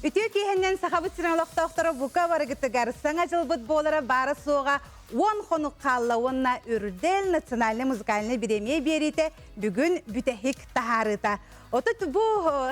Үтүө киэһэннэн Сахабыт сирин олохтоохторо бука барыгытыгар саҥа дьылбыт буолара баара-суоҕа 10 хонук хаалла уонна Үрдэл национальнай музыкальнай бириэмийэ биэриитэ бүгүн бүтэһик таһаарыыта. Отут бу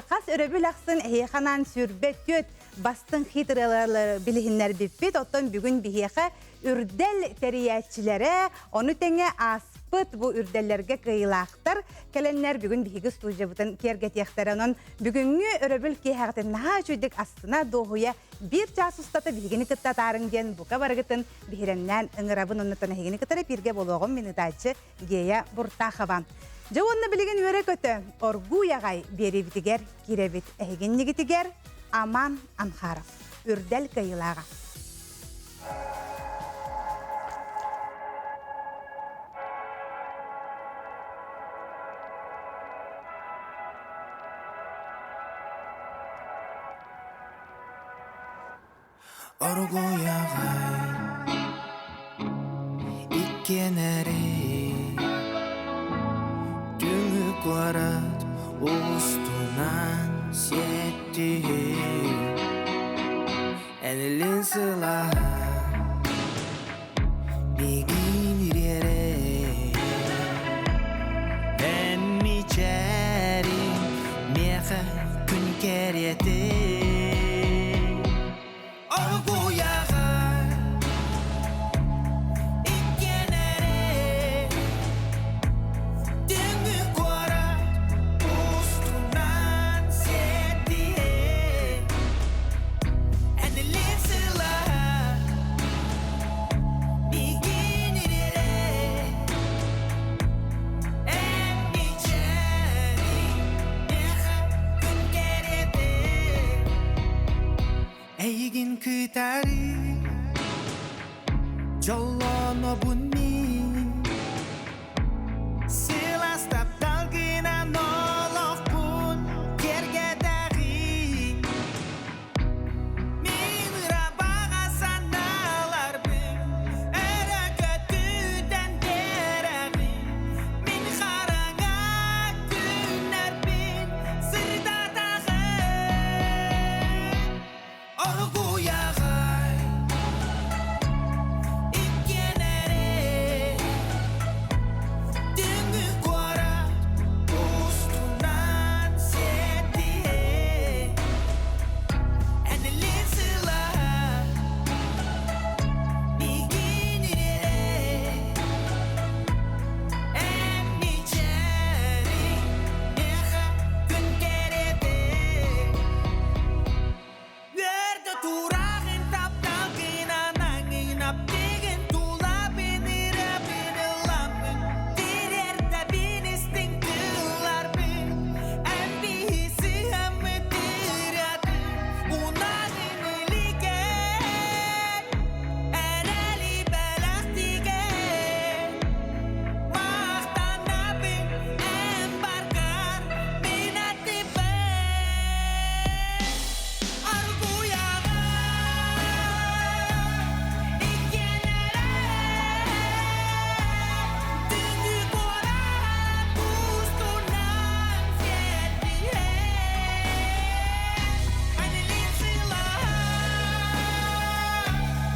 хас өрөбүл ахсын эһиэхэ анаан 24 бастыҥ хит ырыалары билиһиннэрбиппит. Оттон бүгүн биһиэхэ Үрдэл тэрийээччилэрэ, ону тэҥэ ааспыт бу үрдэллэргэ кыайыылаахтар кэлэннэр бүгүн биһиги студиябытын киэргэтиэхтэрэ. Онон бүгүҥҥү өрөбүл киэһэҕитин наһаа үчүгдүк астына, дуоһуйа биир чаас устата биһигини кытта атаарыҥ диэн бука барыгытын биһирэмнээн ыҥырабын. Оннуттан эһигини кытары бииргэ буолуоҕум мин ыытааччы Гея Буртахова. Дьэ уонна билигин үөрэ-көтө оргууй аҕай биэриибитигэр киирэбит. Эһигиннигитигэр Аман Анхаров. Үрдэл кыайыылааҕа. Оргуйаҕай иккиэн эрэй Түҥү куорат устунан сиэттиһии Энилин сылаһа миигин ириэрэй Эн мичээриҥ миэхэ күн кэриэтин Оргуйаҕай иккиэн эрэй Түҥү куорат устунан сиэттиһэ Энилин сылаһа миигин ириэрэй Эн мичээриҥ миэхэ күн кэриэтин Эйигин кытары дьоллонобун мин Сылаас тапталгынан олохпун киэргэтэҕин Мин ырабаҕа санааларбын өрө көтүтэн биэрэҕин Мин хараҥа күннэрбин сырдатаҕын Оргуйаҕай иккиэн эрэй Түҥү куорат устунан сиэттиһэ Энилин сылаһа миигин ириэрэй Эн мичээриҥ миэхэ күн кэриэтэ Үөрдэ тураҕын тапталгынан аҥыйнап тигин тулабын ырабын ыламмын тириэрдэбин истиҥ тылларбын эн биһи сыһаммыт ырыатын унанын илигэр эрэли бэлэхтигэр махтанабын эн баргар мин аттыбар Аргуйаҕа иккиэн эрэ Түннү куорат устунан сиэттиһэ Анилин сылаһа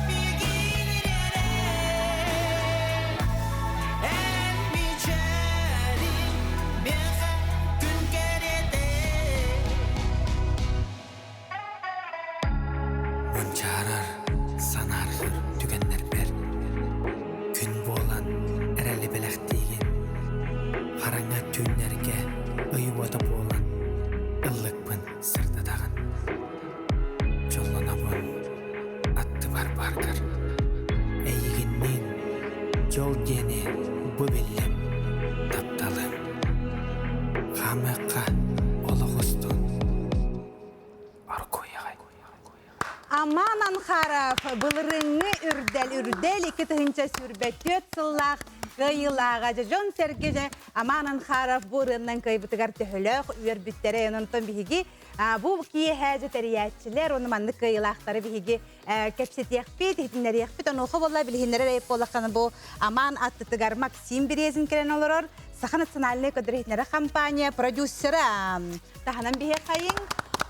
миигин ириэрэ Эн мичээриҥ миэхэ күн кэриэтэ Мунчаарар, санаарҕыыр түгэннэрбэр күн буолан эрэли бэлэхтиигин, хараҥа түүннэргэ ый уота буолан ыллыкпын сырдатаҕын. Дьоллонобун аттыбар бааргар, эйигинниин дьол диэни бу биллим, тапталым. Хаамыахха олох устун Оргуйаҕай. Аман Анхаров былырыыҥҥы үрдэл үрдэл 2024 сыллаах кыайыылааҕа дьон-сэргэ дьэ Аман Анхаров бу ырыаннан кыайбытыгар төһөлөөх үөрбүттэрэ онтон биһиги бу киэһэ дьэ тэрийээччилэр уонна маннык кыайыылаахтары биһиги кэпсэтиэхпит, иһитиннэриэхпит. Онуоха буолла билиһиннэрэр эйэп буоллаххына бу Аман аттытыгар Максим Березин кэлэн олорор. Саха национальнай көдөрүһүннэрэ компания продюсера таһынан биһиэхэйиҥ.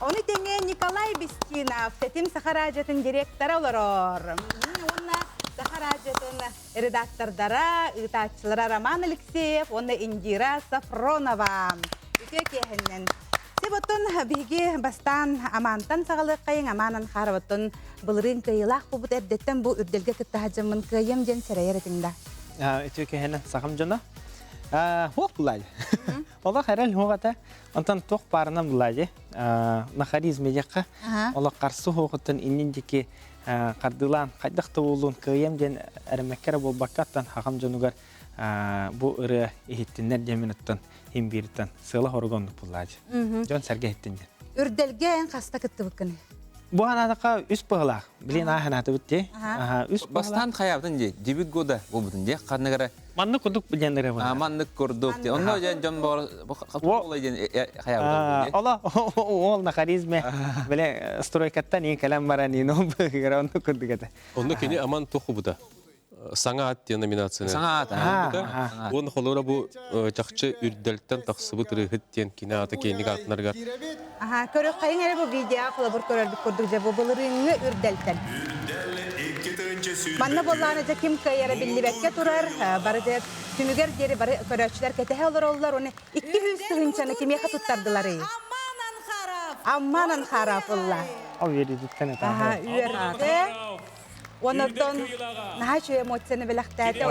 Ону тэҥэ Николай Бестинов, Тэтим Саха радиотын директора олорор. Уонна Саха радиотын редактордара, ыытааччылара Роман Алексеев уонна Индира Сафронова. Үтүө киэһэннэн. Себотун биһиги бастаан Амантан саҕалыаххайыҥ, Аманан Хароваттан былырыын кыайыылаах буолбут эрдэттэн бу үрдэлгэ кытта сылдьаммын кыайыам диэн сэрэйэр этиҥ да. Үтүө киэһэнэн сахам дьоно. Хуох булаайы. Олох эрэл хуох этэ. Онтон туох баарынан булаайы. На харизме диэххэ. Олох қарсы хуохуттан иннин диэки хардыылаан хайдах да буоллун кыайыам диэн эрэммэккэ эрэ буолбакка оттон хахам дьонугар бу ырыа иһиттиннэр диэмин оттон иһин биириттэн сыала хоруга оннук буллаачы. Дьон сэргэ иһиттин диэн. Үрдэлгэ эн хаста кыттыбыккыный? Бу ханаатахха үс быһылаах. Билин аа ханаатыбыт дии. Үс Бастаан хайаабытын дии, дебют года буолбутун дии, ханныгара Маннык курдук диэн ырыа буолар. Маннык курдук. Онно дьон дьон боор диэн хайаабытын дии. Ола ол на харизме биле стройкаттан иин кэлэн баран иин ол быһыгара оннук курдук этэ. Онно кини аман тухубута. Саҥа аат диэн номинацияны. Саҥа аат. Уон холура бу чахчы үрдэлтэн тахсыбыт ырыһыт диэн кини аата киэҥник аатынарыгар. Аха, көрөххайыҥ эрэ бу видео холобур көрөрбүт курдук дьэ бу былырыыҥҥы үрдэлтэн. Манна буоллаҕына дьэ ким кыайара биллибэккэ турар, бары дьэ түмүгэр диэри бары көрөөччүлэр кэтэһэ олороллор уонна 200 тыһыынчаны кимиэхэ туттардыларый? Амман Анхаров ылла. Ол үөрүүтүттэн этэ. Аха, үөрдэ. Оннортон наһаа үчүгэй эмоцияны бэлэхтээтэ.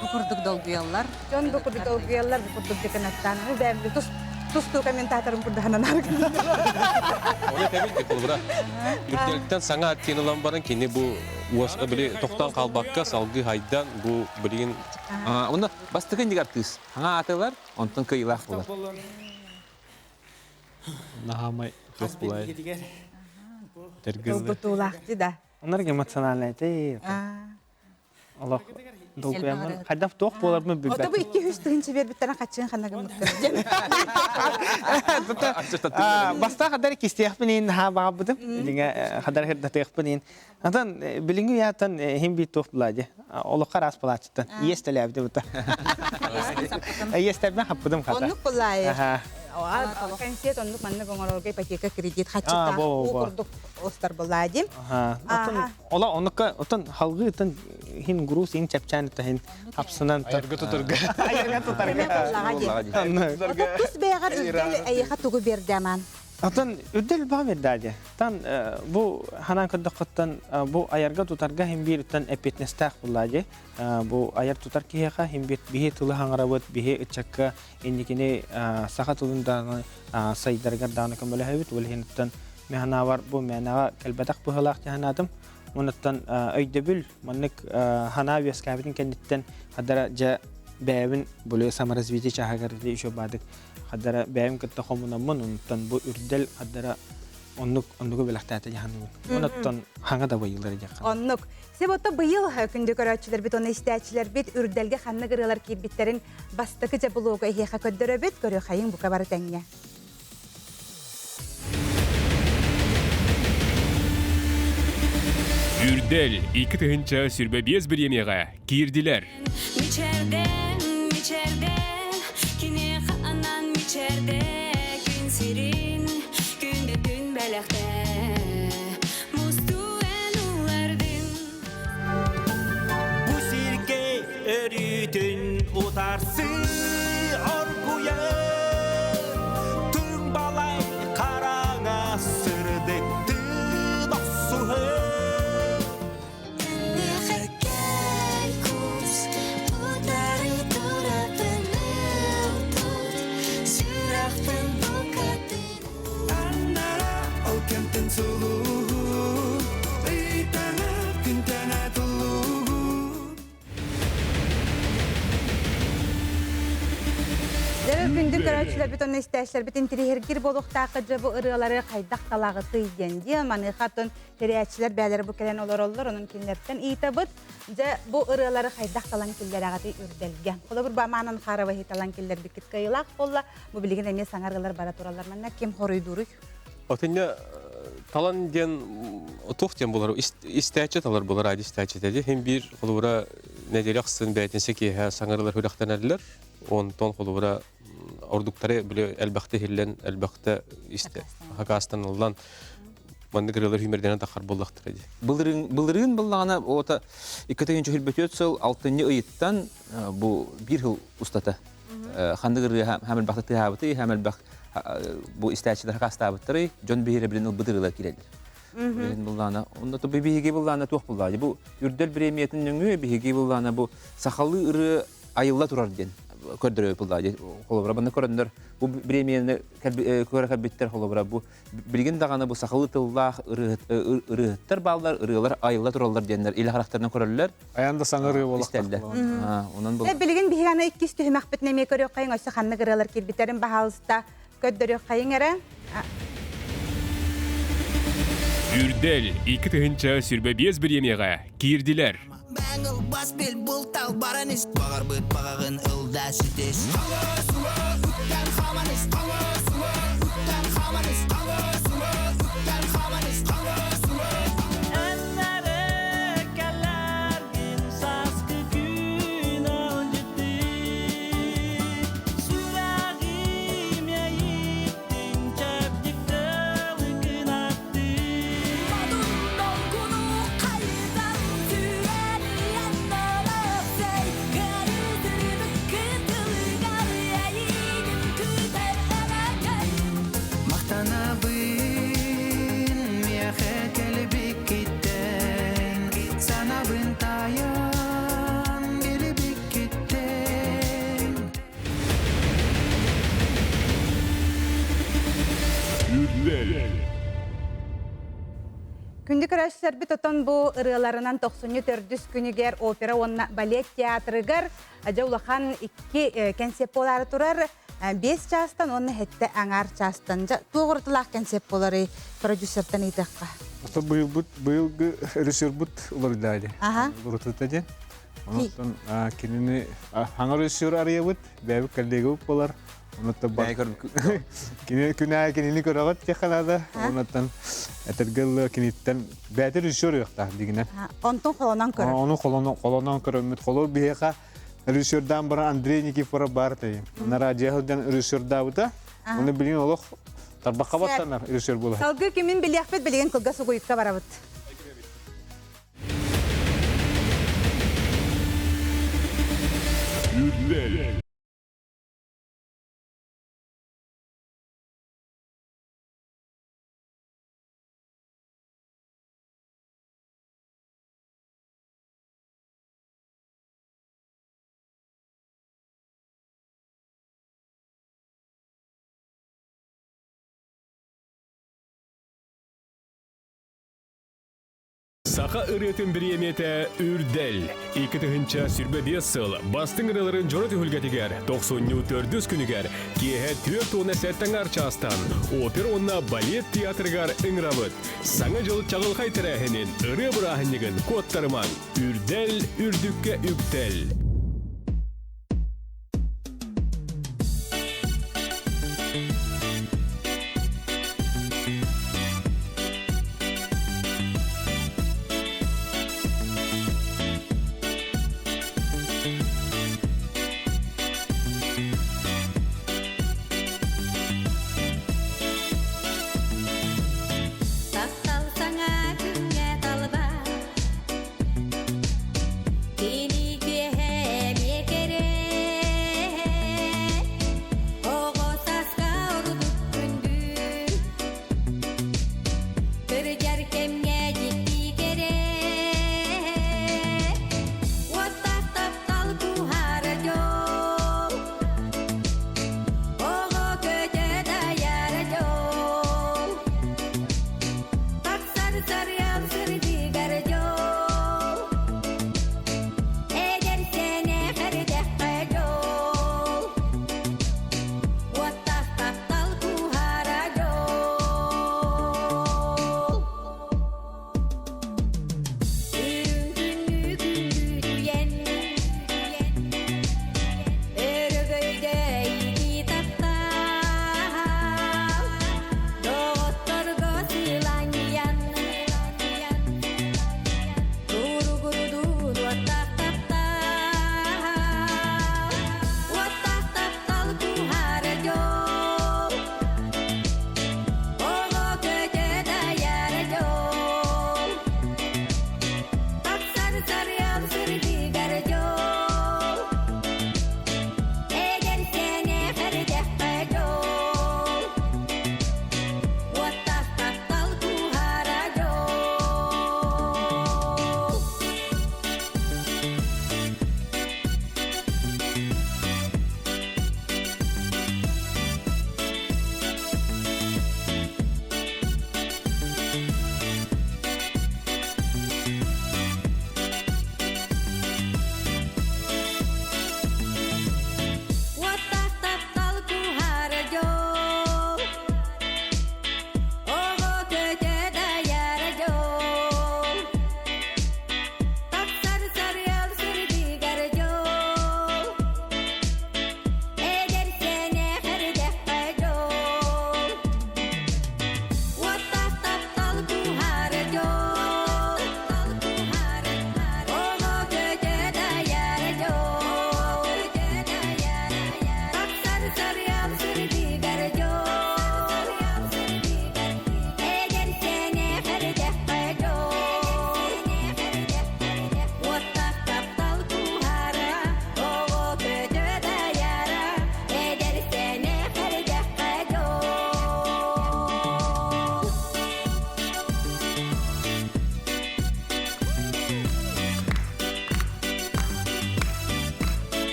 Бу курдук долгуйаллар. Дьон бу курдук долгуйаллар, бу курдук деканаттаан. Бэйэм тус тустуу комментаторым курдаһынан Оны тэбин холобура. Үрдэлтэн саҥа аттиэн ылан баран кини бу уос били тохтон хаалбакка салгыы хайдан бу билигин Онно бастакы инник артыыс. Хаҥа аатылар, онтон кыайыылаах буолар. Наһаамай туох булай. Долгутуулаахты да. Оннор эмоциональный ты. Олох долгуйаммын хайдах туох буоларбын билбэт. Ото бу 200 тыһыынча биэрбиттэрин хаччыын ханна гыммыттар. Бастаах хадар кистиэхпин иин наһаа баҕарбытым. Дьиҥэ хадар хырдатыахпын иин. Антон билиҥҥи уйааттан иһин биир туох була дии. Олоххо араас буолааччыттан. Иэс төлөөбүтэ бута. Иэстэрбин хаппытым хата. Оннук булаайы. Конфет оннук маннык оҥорорго ипотека кредит хаччыттаах уу курдук устар булаа дии. Отон ола оннукка отон халгыы ытын хин груз ин чэпчээн ытын хапсынан айарга тутарга. Айарга тутарга. Тус бэйэҕэр үрдэл эйиэхэ тугу биэрдэ аман? Отон үрдэл баа бердээди. Тан бу ханаан көрдөххөттөн бу айарга тутарга хин биир үттэн эппиэтинэстээх буллаа дии. Бу айар тутар киһиэхэ хин биир биһи тылы хаҥарабыт, биһи ыччакка инникини саха тылын даҕаны сайдарыгар даҕаны көмөлөһөбүт. Ол иһин механаабар бу мээнэҕэ кэлбэтэх быһыылаах дии санаатым. Онуттан өйдөбүл маннык ханаа үөскээбитин кэнниттэн хадара дьэ бэйэбин бу саморазвитие чааһыгар еще баадык хадара бэйэм кытта хомунаммын онуттан бу үрдэл хадара оннук оннугу бэлэхтээтэ дьаһаныбын. Онуттан хаҥа да байылар диэххэ. Оннук. Себото быйыл күндү көрөөччүлэрбит уонна истээччилэрбит үрдэлгэ ханнык ырыалар киирбиттэрин бастакы дьабылуога эһиэхэ көрдөрөбүт. Көрүөхайыҥ бука бары тэҥҥэ. Үрдэл 2025 бириэмийэҕэ киирдилэр. Мичэрдэн, мичэрдэн, киниэхэ анан мичэрдэ күн сирин, күндү күн бэлэхтэ. Мустуу эн улардын. Бу сиргэ өрүүтүн утарсыы оргуйар Түҥ балай хараҥа сырдыктыы охсуһар Миэхэ кэл кус, утары турабын тут, сүрэхпин букатын. Аннара ол кэмтэн сулуһу, ыйтана күнтэн атыллуу. Дьэ, күндү көрөөччүлэрбит уонна истээччилэрбит интириэһиргиир буолуохтаахха дьэ бу ырыалары хайдах талаҕытый диэн диэн маныаха оттон тэрийээччилэр бэйэлэрэ бу кэлэн олороллор, онон кинилэртэн ыйытабыт. Дьэ, бу ырыалары хайдах талан киллэрэҕитий үрдэлгэ? Холобур, бу Аманан Хароваһы талан киллэрбиккит кыайыылаах буолла. Бу билигин эмиэ саҥа ырыалар бара тураллар. Манна ким хоруйдууруй? Отинне талан диэн туох диэн булар истээччи талар булар ади истээччи дии. Хин биир холобура Неделя ахсын бээтинсэ киэһэ саҥарылар хүрэхтэнэллэр. Онтон холобура ордуктары били элбэхтэ иһиллэн, элбэхтэ хакаастаныллан маннык ырыалар хүмэрдэнэн таххар буоллахтара дии. Былырыын былырыын быллаҕына ота 2024 сыл алтынньы ыйыттан бу биир сыл устата ханнык ырыа хаам элбэхтэ тыаһаабытый, хаам элбэх бу истээччилэр хакаастаабыттарый, дьон биһирэбилин ылбыт ырыалар киирэллэр. Билин буллаана, онно то биһиги буллаана туох буллаа бу үрдэл бириэмийэтин нөҥүө биһиги буллаана бу сахалыы ырыа айылла турар диэн көрдөрө буллаа холобура манна көрөннөр бу бириэмийэни көрө кэлбиттэр холобура бу билигин даҕаны бу сахалыы тыллаах ырыаһыттар бааллар ырыалар айылла тураллар диэннэр илэ харахтарынан көрөллөр Айан да саҥа ырыа истэллэр онон бу билигин биһиги аны иккис түһүмэхпитин эмиэ көрүөххэйиҥ өссө ханнык ырыалар киирбиттэрин баһаалыста көрдөрүөххэйиҥ эрэ. Үрдэл 2025 бириэмийэҕэ киирдилэр. Бас бил бултал баран ис Бағарбыт бағағын ылда сүтес Махтанабын миэхэ кэлбиккиттэн Санабын таайан билбиккиттэн Күндү көрөөччүлэрбит отон бу ырыаларынан тохсунньу төрдүс күнүгэр опера уонна балет театрыгар дьэ улахан икки кэнсиэп буолаары турар. Биэс чаастан уонна сэттэ аҥаар чаастан. Дьэ туох уратылаах кэнсиэп буоларый продюсертан ыйытыахха. Ото быйылбыт быйылгы режиссербут уларыйда Аха. Урутута диэн. Онон кинини хаҥа режиссер арыйабыт, бэйэбит коллегабыт буолар. Онуттан кини күнээ кинини көрөҕүт диэххэ наада. Онуттан этэргэ дылы киниттэн бэйэтэ режиссер ыахтаах дигинэн. Онтон холонон көрөр. Ону холонон көрөммүт. Холор биһиэхэ режиссердаан баран Андрей Никифоров баар тайым. Нарадия сылдьан режиссердаабыта. Оны билигин олох тарбахха баттанар режиссер буолар. Салгыы кимин билиэхпит билигин кылгас угуйукка барабыт. Саха ырыатын бириэмийэтэ Үрдэл. 2025 сыл бастыҥ ырыаларын дьоро түһүлгэтигэр тохсунньу төрдүс күнүгэр киэһэ 47 аҥаар чаастан опера уонна балет театрыгар ыҥырабыт. Саҥа дьыл чаҕылхай тэрээһинин, ырыа бырааһынньыгын куоттарымаҥ. Үрдэл үрдүккэ үктэл. Таптал саҥа күҥҥэ талба Кини киэһэ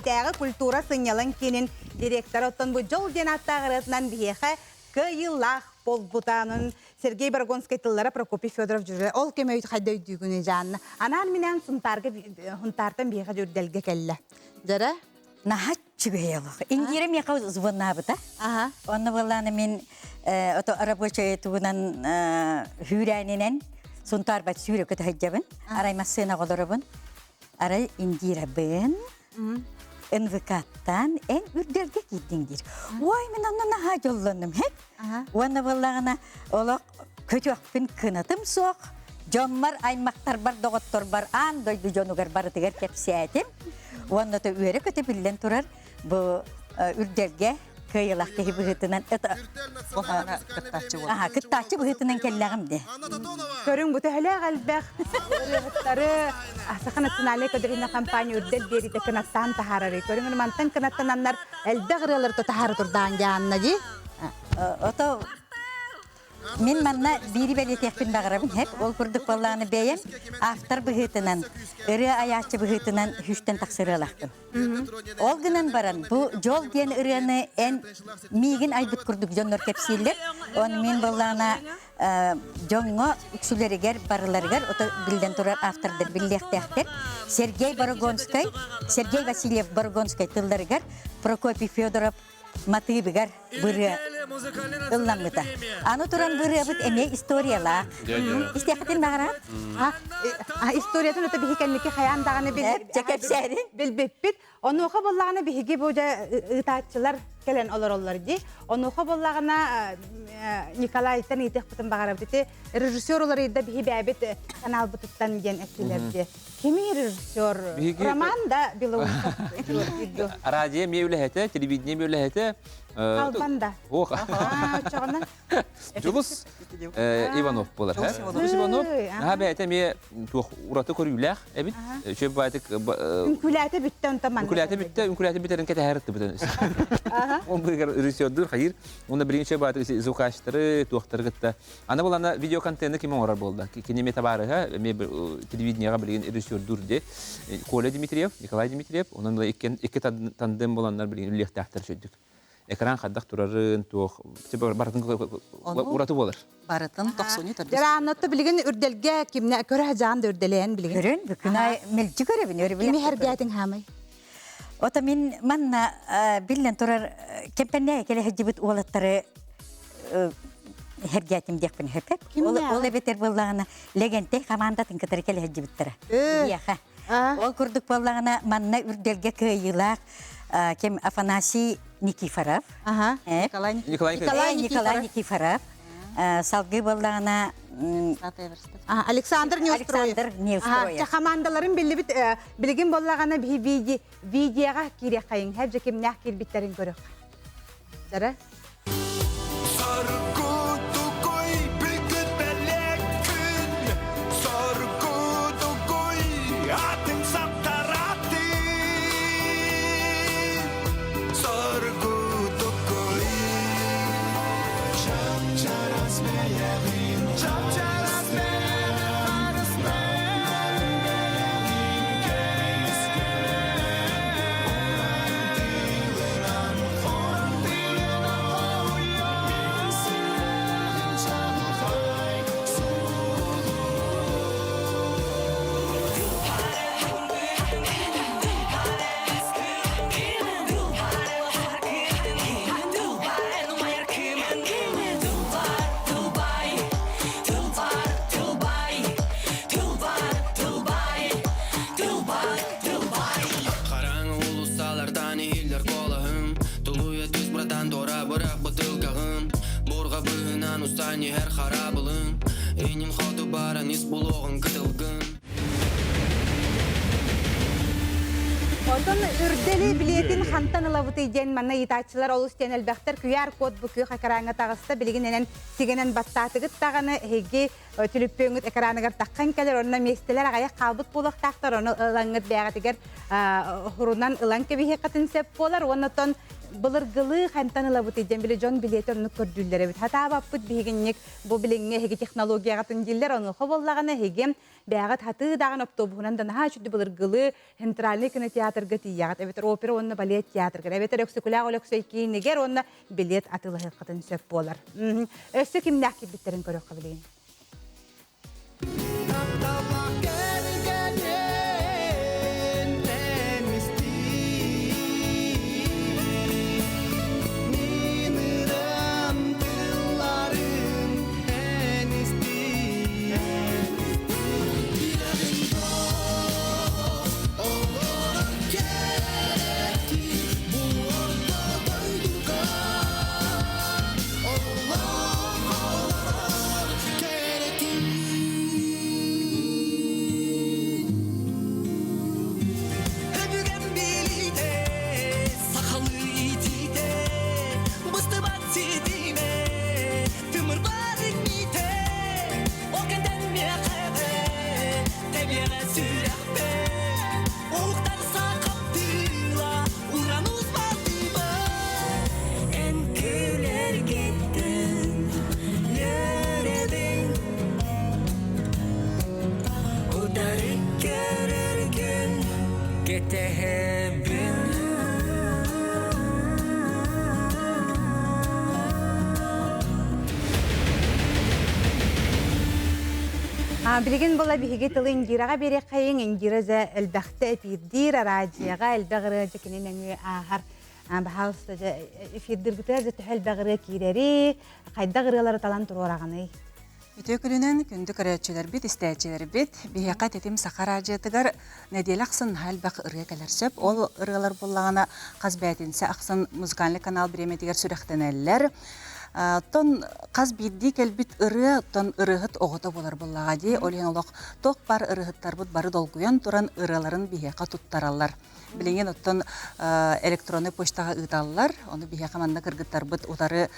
Кэбээйитээҕи культура сынньалаҥ киинин директора оттон бу дьол диэн ааттаах ырыатынан биһиэхэ кыайыылаах буолбутаанын Сергей Борогонскай тыллара Прокопий Федоров дьүрэ ол кэм өй хайда өйдүүгүнүй Жанна анаан-минээн Сунтаарга Сунтаартан биһиэхэ дьүрдэлгэ кэллэ дьара Наһаа үчүгэй олох. Индира миэхэ звоннаабыта. Онно буоллаана мин ото рабочай тугунан хүүрээнинэн Сунтаарбат сүүрэ көтө сылдьабын. Арай массыына оҕолоробун. Арай Индирабын НВК-ттан эн үрдэлгэ киирдиҥ диир. Ой, мин онно наһаа дьоллоннум, хэп. Уонна буоллаҕына олох көтүөхпүн кынатым суох. Дьоммор, аймахтарбар, доҕотторбор аан дойду дьонугар барытыгар кэпсээтим. Уонна то үөрэ-көтө биллэн турар бу үрдэлгэ кыайылах киһи быһыытынан кыттааччы кыттааччы быһыытынан кэллэҕим де. Көрүҥ бу төһөлөөх элбэх ырыаһыттары Саха национальнай көдөрүнэ компания үрдэл биэриитэ кынаттаан таһаарарый. Көрүҥ мантан кынаттананнар элбэх ырыалары таһаара турдаан дьаанна дии. Ото Мин манна биири бэлиэтиэхпин баҕарабын һэп. Ол курдук буоллаҕына бэйэм автор быһыытынан, ырыа айааччы быһыытынан сүүстэн тахса ырыалаахпын. Ол гынан баран бу дьол диэн ырыаны эн миигин айбыт курдук дьоннор кэпсииллэр. Оны мин буоллаҕына дьоҥҥо үксүлэригэр барыларыгар ото биллэн турар автордар биллиэхтээхтэр. Сергей Борогонскай, Сергей Васильев Борогонскай тылларыгар Прокопий Федоров матыыбыгар бырыа ылламмыта. Аны туран бырыабыт эмиэ историялаах. Истиэххитин баҕараат? Историятын өтө биһи кэнники хайаан даҕаны билбиппит. Онуоха буоллаҕына биһиги бу дьэ ыытааччылар кэлэн олороллор дии. Онуоха буоллаҕына Николайтан ыытыахпытын баҕарабыт. Ити режиссер уларыйда биһи бэйэбит каналбытыттан диэн эттилэр дии. Кими режиссер? Роман да Белоусов. Радио эмиэ үлэһэтэ, телевидение эмиэ үлэһэтэ. Албан да. Ох. Дьулус Иванов буолар. Дьулус Иванов. Наһаа бэйэтэ эмиэ туох ураты көрүүлээх эбит. Үчүгэй баайтык Үҥкүүлээтэ бүттэ онтон манна. Үҥкүүлээтэ бүттэ, үҥкүүлээтэ бүтэрин кэтэһэр ыттыбытын. Он быгар режиссердуур хайыр. Уонна билигин үчүгэй баайтык звукачтары, туохтары кытта Аны булана видеоконтены ким оҥорор буолла? Кини эмиэ табаарыһа, эмиэ телевидениеҕа билигин режиссердуур дии. Коля Дмитриев, Николай Дмитриев, онон икки тандем буланнар билигин үллиэхтээхтэр сүрдүк. Экран хайдах турарын, туох, барытын ураты буолар. Барытын тохсунньу төрдүс. Дьарааннатта билигин үрдэлгэ кимне көрө жаан да үрдэлээн билигин. Көрөн, бүгүн ай мэлдьи көрөбүн, өрүбүн. Кими хэргээтиң хаамай? Ото мин манна биллэн турар кэмпэннээ кэлэ сылдьыбыт уолаттары хэргээтим диэхпин сөп. Ол ол эбэтэр буоллаҕына Лэгэнтэй хамаандатын кытары кэлэ сылдьыбыттара. Биһиэхэ. Ол курдук буоллаҕына манна үрдэлгэ кыайыылаах ким Афанасий Никифоров. Николай Николай Николай Никифоров. Салгыы буоллаҕына Александр Неустроев. Александр Неустроев. Хамаандаларын биллибит билигин буоллаҕына биһи видеоҕа киириэххэйиҥ һэ дьэ кимнээх киирбиттэрин көрүөх. Дара. Соргутугуй бүгүн бэлэк күн Соргутугуй атын саптаратын Соргутугуй Чап-чарас бэйэҕин Чап-чарас Хараҥа уулуссалартан иһиллэр куолаһым Тулуйа түс братан туора бырах бытыылкаҕын Буурҕа быыһынан устан иһэр хараабылыҥ Иннин хоту баран ис булуоҕун кытылгын Отон үрдэли билиэтин хантан ылабытый диэн манна ыйытааччылар олус диэн элбэхтэр. QR-код бу күөх экраҥҥа таҕыста. Билигин энэн сигэнэн баттаатыгыт даҕаны эһиги түлүппүөҥҥүт экраныгар таххан кэлэр онно миэстэлэр аҕыйах хаалбыт буолуохтаахтар ону ылаҥҥыт бэйэҕитигэр хурунан ылан кэбиһиэххитин сөп буолар уонна оттон былыргылыы хантан ылабытый диэн били дьон билиэтэ оннук көрдүүллэр эбит хатаабаппыт биһигинник бу билиҥҥи эһиги технологияҕытын дииллэр онуоха буоллаҕына эһиги. Бэйэҕит хатыы даҕаны автобуһунан да наһаа үчүгэй былыргылыы Центральный кинотеатрга тиийэҕит эбэтэр опера уонна балет театрыгар эбэтэр Өксөкүлээх Өлөксөй киинигэр уонна билет атыылаһыаххытын сөп буолар. Өссө кимнээх киирбиттэрин көрүөххэ билигин. Өбүгэм билиитэ, сахалыы иитиитэ, быстыбат ситимэ, тымырбар иҥмитэ, ол кэнтэн миэхэҕэ, тэбиэҕэ сүрэхпэр, уһуктар сахам тыла, уран успатыба. Эн күлэргиттэн үөрэбин, утары көрөргүн кэтэһэбин. Билигин була биһиги тылы Индираҕа биэриэххэйиҥ. Индира дьэ элбэхтэ эпиирдиир, араадьыйаҕа элбэх ырыа дьэ кини нөҥүө ааһар. Баһаалыста дьэ эфирдиргитигэр дьэ төһө элбэх ырыа киирэри, хайдах ырыалары талан туруораҕыный? Үтүө күнүнэн күндү көрөөччүлэрбит, истээччилэрбит, биһиэхэ Тэтим Саха араадьыйатыгар нэдиэлэ ахсын наһаа элбэх ырыа кэлэр сөп. Ол ырыалар буоллаҕына хас бээтинсэ ахсын музыкальный канал бириэмэтигэр сүрэхтэнэллэр. Оттон хас биирдии кэлбит ырыа оттон ырыаһыт оҕото буолар буоллаҕа дии. Ол иһин олох туох баар ырыаһыттарбыт бары долгуйан туран ырыаларын биһиэхэ туттараллар. Билигин оттон электроннай почтаҕа ыыталлар. Ону биһиэхэ манна кыргыттарбыт утары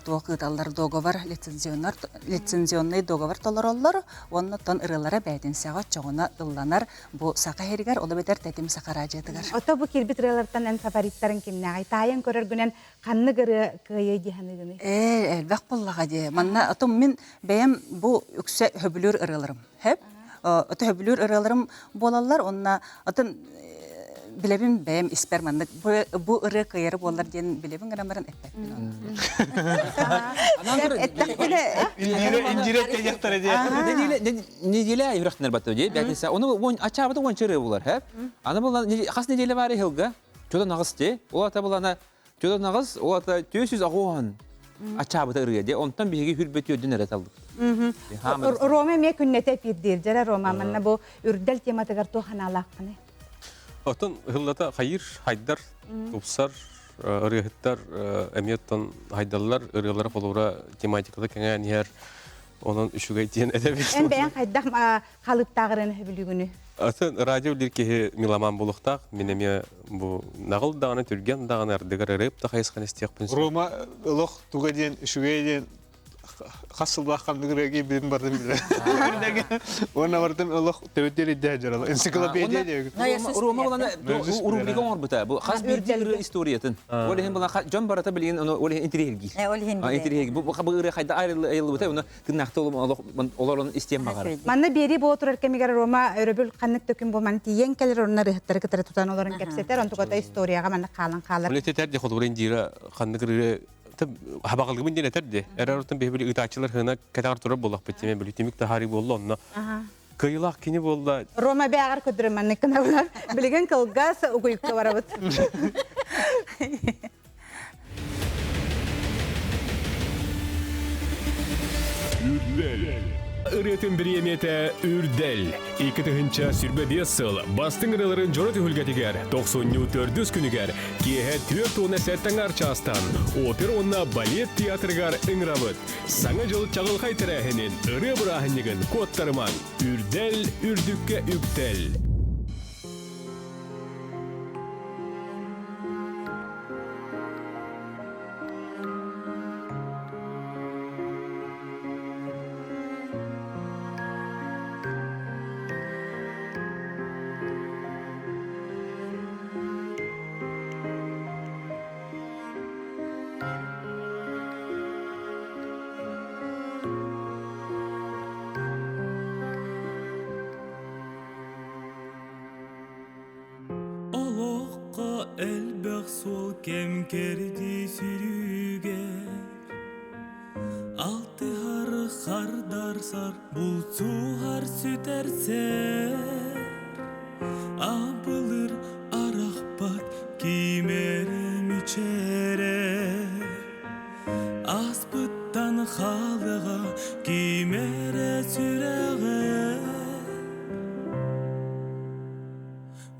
туох ыыталлар договор лицензионный договор толороллор уонна оттон ырыалара бээтинсэҕэ оччоҕуна ылланар бу Саха сиригэр, ол эбэтэр Тэтим Саха радиотыгар. Ото бу киирбит ырыалартан эн фавориттарыҥ кимнээҕий? Таайан көрөргүнэн ханнык ырыа кыайыай дии саныыгыный? Ээ, элбэх буоллаҕа дии. Манна отон мин бэйэм бу үксэ сөбүлүүр ырыаларым. Хөп. Ото сөбүлүүр ырыаларым буолаллар уонна отон билэбин бэйэм испэр маннык бу ырыа кыайары буоллар диэн билэбин гынан баран эппэппин оны. Индира кэйэхтэрэ диэ. Неделя үрөхтүнэр батты дии. Бәтисе оны он ачаабыта он чыры булар, хэп. Аны була хас неделя бар хылга. Чода нагыс ти. Ол ата булана Чода нагыс, ол ата 400 агуан ачаабыта ырыа дии. Онтон биһиги хүрбөт үөрдүн эрэ талдык. Рома эмиэ күннэтэ эпиирдиир. Дьэрэ Рома, манна бу үрдэл тематыгар туох анаалааххыный? Оттон ыһыллата хайыр, хайдар, тупсар, ырыаһыттар эмиэ оттон хайдаллар, ырыалара холобура тематиката кэҥээн иһэр. Онон үчүгэй диэн этэбит. Эн бэйэҥ хайдах халыптааҕырын сөбүлүүгүнүй? Атын радио билир киһи меломан буолуохтаах. Мин эмиэ бу наҕыл даҕаны, түргэн даҕаны ардыгар ырыып да хайысханы истиэхпин сөп. Рома олох туга диэн үчүгэй диэн хас сыллаах ханнык ырыаги билин бардым билэр. Уонна бардым олох төбөтүөр идэ дьарала. Энциклопедия диэбит. Рома булана рубрика оҥорбута. Бу хас биирдии ырыа историятын. Ол иһин була дьон барыта билигин ону ол иһин интириэһиргиир. Ол иһин Интириэһиргиир. Бу бу ырыа хайда айыллыбыта уну тыыннаахты олорон истиэн баҕарар. Манна биэрии буола турар кэмигэр Рома өрөбүл ханнык да күн буолман тиийэн кэлэр онно ырыһыттары кытары тутан олорон кэпсэтэр, онтуката историяҕа маннык хаалан хаалар. Ол этэр ди холобура Индира ханнык ырыа хабаҕалыгын диэн этэр ди. Эрэр оттон биһи ыытааччылар хына кэтэҕэр турар буоллахпыт тиме били түмүк таһаарыы буолла онно. Кыайыылаах кини буолла. Рома бэҕэр көдөрө маннык гынабынар. Билигин кылгас угуйукка барабыт. Үрдэл. Ырыатын бириэмийэтэ Үрдэл. 2025 сыл бастыҥ ырыаларын дьоро түһүлгэтигэр тохсунньу төрдүс күнүгэр киэһэ 47 аҥаар чаастан опера уонна балет театрыгар ыҥырабыт. Саҥа дьыл чаҕылхай тэрээһинин, ырыа бырааһынньыгын куоттарымаҥ. Үрдэл үрдүккэ үктэл. Олоххо элбэх суол кэм кэрдии сүрүгэр Алтыһар хардарсар булсуһар сүтэрсэр Абылыр арахпат кимэрэ мичээрэ Аспыттан хаалыга кимэрэ сүрэҕэ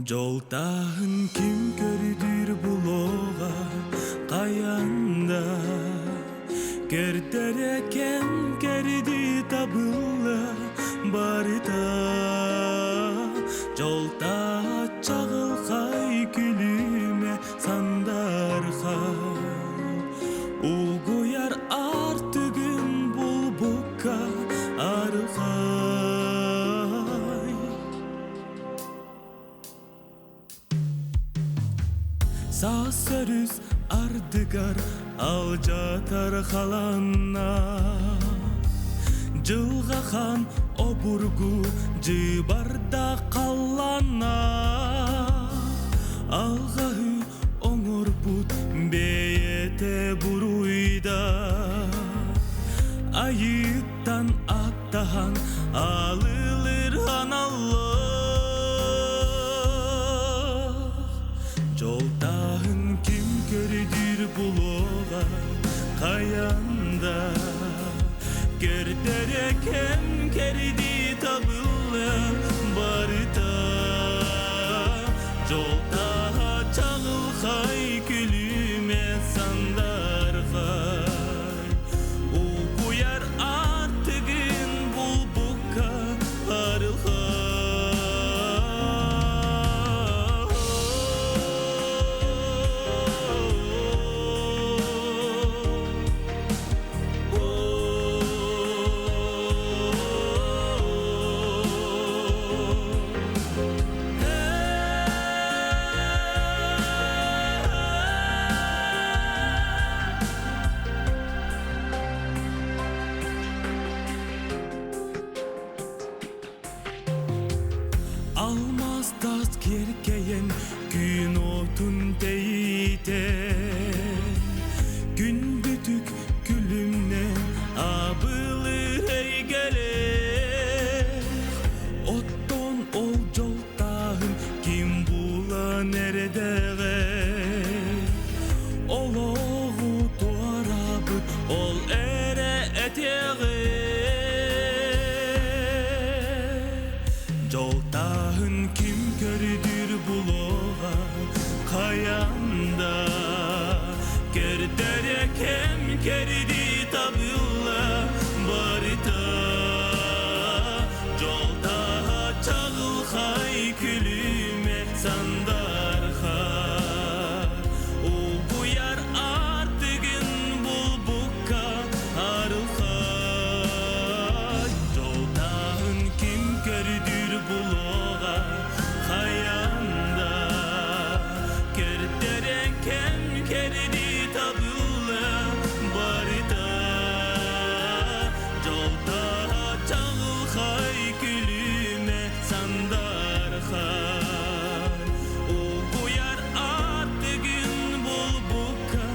Дьолтааһын ким көрдүүр булуоҕа хайанда Көрдөрө кэм кэрдии табылла барыта Дьолтааһа чаҕылхай күлүмэ сандархай Угуйар артыгын булбукка арылхай Саас өрүс ардыгар алдьатар халанна Дьылҕа хаан обургу дьыбарда халланна Алҕаһы оҥорбут бэйэтэ буруйда Айыыттан аттаһан алылыр аналлаах Дьолтааһын ким көрдүүр булуоҕа хайанда Көрдөрө кэм кэрдии табылла барыта Дьолтааһа чаҕылхай күлүмэ сандархай Угуйар аартыгын булбукка Алмаз тас киэркэйэн күн отун тэйитэ Күндүтүк күлүмнэн абылыр эйгэлээх Оттон ол дьол тааһын ким булан эрэдэҕэй Олоҕу туорабыт ол эрэ этиэҕи Дьолтааһын ким көрдүүр булуоҕа хайан да Көрдөрө кэм кэрдии табылла барыта Дьолтааһа чаҕылхай күлүмэ сандархай Улгуйар аартыгын булбукка арылхай Дьолтааһын ким көрдүүр булуоҕа хайан да Көрдөрө кэм кэрдии табылла барыта Дьолтааһа чаҕылхай күлүмэ сандархай Улгуйар аартыгын булбукка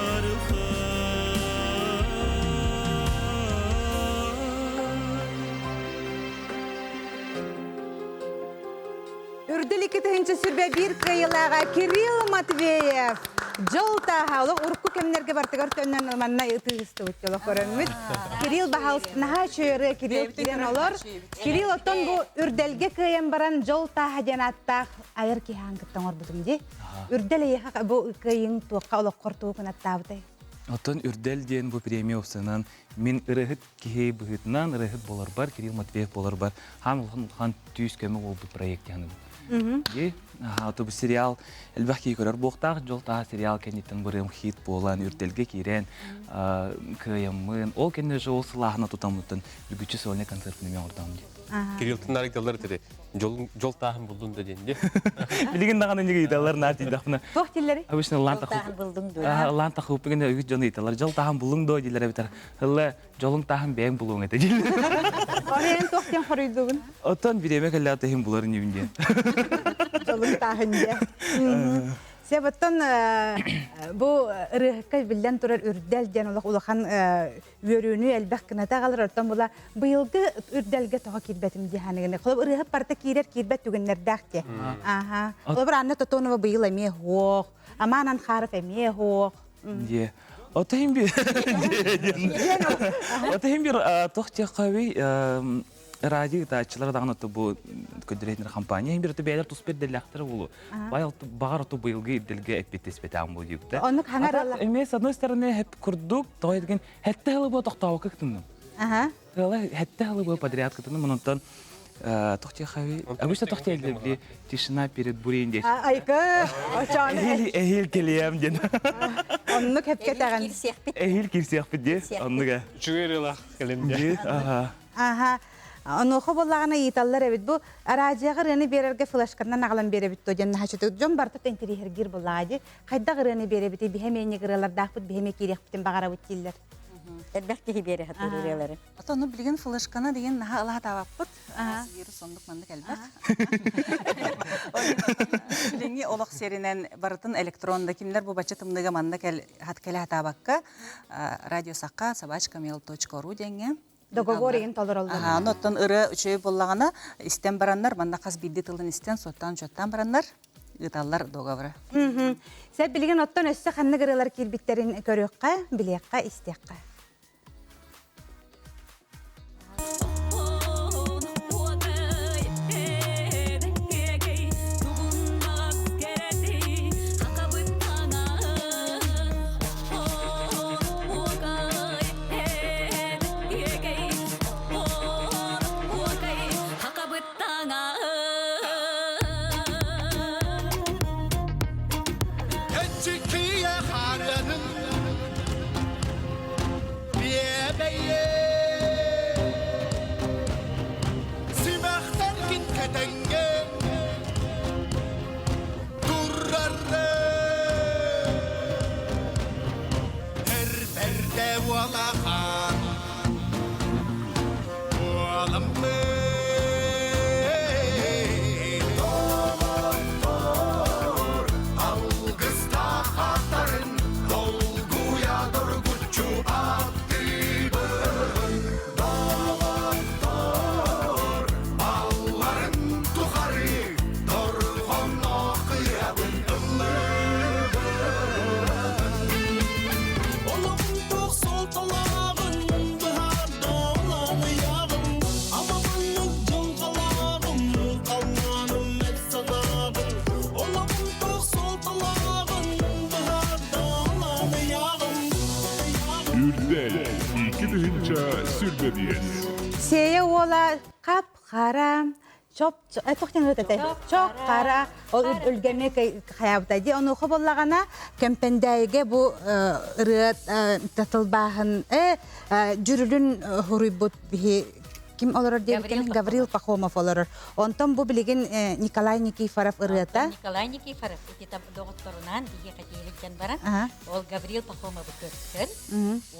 арылхай Үрдэл 2021 кыайыылааҕа Кирилл Матвеев. Дьол тааһа олох урукку кэмнэргэ бартыгар төннөн манна ытыыстыбыт олох көрөммүт. Кирилл баһаалыста наһаа үчүгэй Кирилл киирэн олор. Кирилл оттон бу үрдэлгэ кыайан баран дьол тааһа диэн ааттаах айар киһи аан кытта оҥорбутум дии. Үрдэл эйиэхэ бу кыайыҥ туохха олоххор тугу кынаттаабытай? Оттон Үрдэл диэн бу премия устунан мин ырыһыт киһи быһыытынан ырыһыт болорбар, Кирилл Матвеев болорбар хаан улахан улахан түүс көмө буолбут проект диэн Ди, ото бу сериал элбэх киһи көрөр буохтаах дьол таа сериал кэнниттэн бырыам хит буолан үрдэлгэ киирэн кыайаммын ол кэннэ же ол сылааһына тутаммыттан үгүчү сольный концертын эмиэ оҥордоҕум дии. Кириллтин нарыкталлар этэ жол тааһын булдун да диэн дии. Билигин даҕаны иннигэ ыйталлар наар тиийдэхпинэ. Туох дииллэрий? Обычно лаан тахыппыгын үгүс дьон ыйталар. Жол тааһын буллуҥ дуо дииллэр эбитэр. Ылла жолуҥ тааһын бэйэҥ булуоҥ этэ дииллэр. Орен туох диэн хоруйдугун? Оттон бириэмэ кэллэҕэ иһин булар инибин диэн. Дьолун тааһын диэ. Сеп оттон бу ырыаһыкка биллэн турар үрдэл диэн олох улахан үөрүүнү элбэх гыната аҕалар оттон була быйылгы үрдэлгэ тоҕо киирбэтим дии ханыгыны. Холобур ырыаһыт барыта киирэр киирбэт түгэннэрдээх диэ. Аха. Холобур Анна Тотонова быйыл эмиэ суох. Аман Анхаров эмиэ суох. Дие. Отайым бир. Отайым бир тох тиэххаби радио ытааччылар даҕаны бу көдүрэтинэр компания бир бэйэлэр тус бирдэллээхтэр буолу. Байыл баҕар оту быйылгы ирдэлгэ эппиэттеспэтээҕим бу диэбитэ. Оннук хаҥар Эмиэ с одной стороны хеп курдук тоҕо етген хэтте хылы бу тохтообокка кытынным. Аха. Ыала хэтте хылы бу подряд кытынным онтон тохтиэхави обычно тохтиэллэбли тишина перед бурей диэн. Айка очоон Эһил эһил келиэм диэн. Оннук хепкетэҕин. Эһил кирсиэхпит дии. Оннуга. Үчүгэй ырыалаах кэлин дии. Аха. Аха. Онуоха буоллаҕына ыйыталлар эбит. Бу араадьыйаҕа ырыаны биэрэргэ флешканан аҕалан биэрэбит дуо диэн наһаа дьон барыта интэриэһиргиир буоллаҕа дии. Хайдах ырыаны биэрэбитий? Биһи эмиэ инник ырыалардаахпыт, биһи эмиэ киириэхпитин баҕарабыт дииллэр. Элбэх киһи биэрэ сатыыр ырыалары. Оттон билигин флешканы деген наһаа ыла сатаабаппыт. Вирус оннук маннык элбэх. Билиҥҥи олох сиэринэн барытын электронда кимнэр бу бачча тымныыга манна кэлэ сатаабакка радиосакка собачкамейл.ру диэҥҥэ Договор иһин толороллор. Аха, оттон ырыа үчүгэй буоллаҕына истэн бараннар, манна хас биирдии тылын истэн, суоттаан-учуоттаан бараннар ыыталлар договоры. Сэ билигин оттон өссө ханнык ырыалар киирбиттэрин көрүөххэ, билиэххэ, истиэххэ. Үрдэл 2025. Сиэйэ уола хап-хара чоп туох диэн ырыт этэй? Чоп хара ол өлгөмө хайаабыта дии. Онуоха буоллаҕына Кэмпэндээйигэ бу ырыа тылбааһын дьүрүлүн хуруйбут биһи ким олорор диэбиккин Гаврил Пахомов олорор. Онтон бу билигин Николай Никифоров ырыата. Николай Никифоров ити доҕотторунаан биһиэхэ тиэлигдэн баран ол Гаврил Пахомовы көрсөн